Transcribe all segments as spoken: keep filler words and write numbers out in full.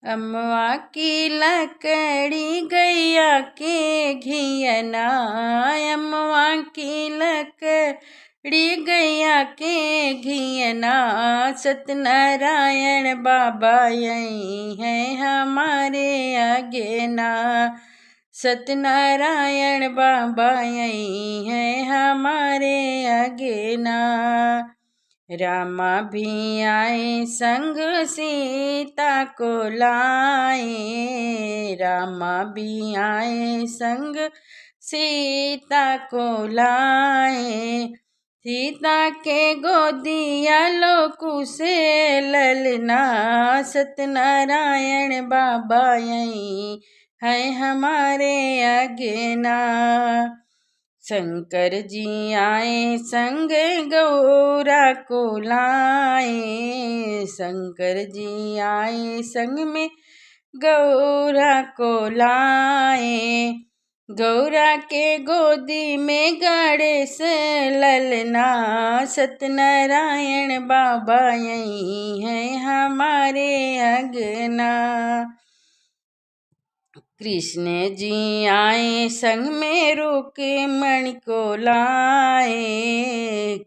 अमवा की लकड़ी गैया के घियना, अमवा की लकड़ी गैया के घियना, सत्यनारायण बाबा अइहैं हमारे अगेना, सत्यनारायण बाबा अइहैं हमारे अगेना। रामा भी आए संग सीता को लाए, रामा भी आए संग सीता को लाए। सीता के गोदिया लोकुस ललना, सत्यनारायण बाबा अइहैं हमारे अगेना। शंकर जी आए संग गौरा को लाए, शंकर जी आए संग में गौरा को लाए। गौरा के गोदी में गणेश ललना, सत्यनारायण बाबा अइहैं हमारे अगेना। कृष्ण जी आए संग में रुक्मणी को लाए,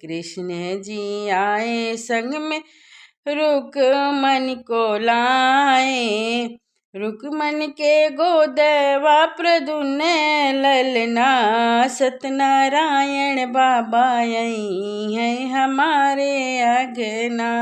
कृष्ण जी आए संग में रुक्मणी को लाए। रुक्मणी के गोदवा प्रद्युम्न ललना, सत्यनारायण बाबा अइहैं हमारे अगेना।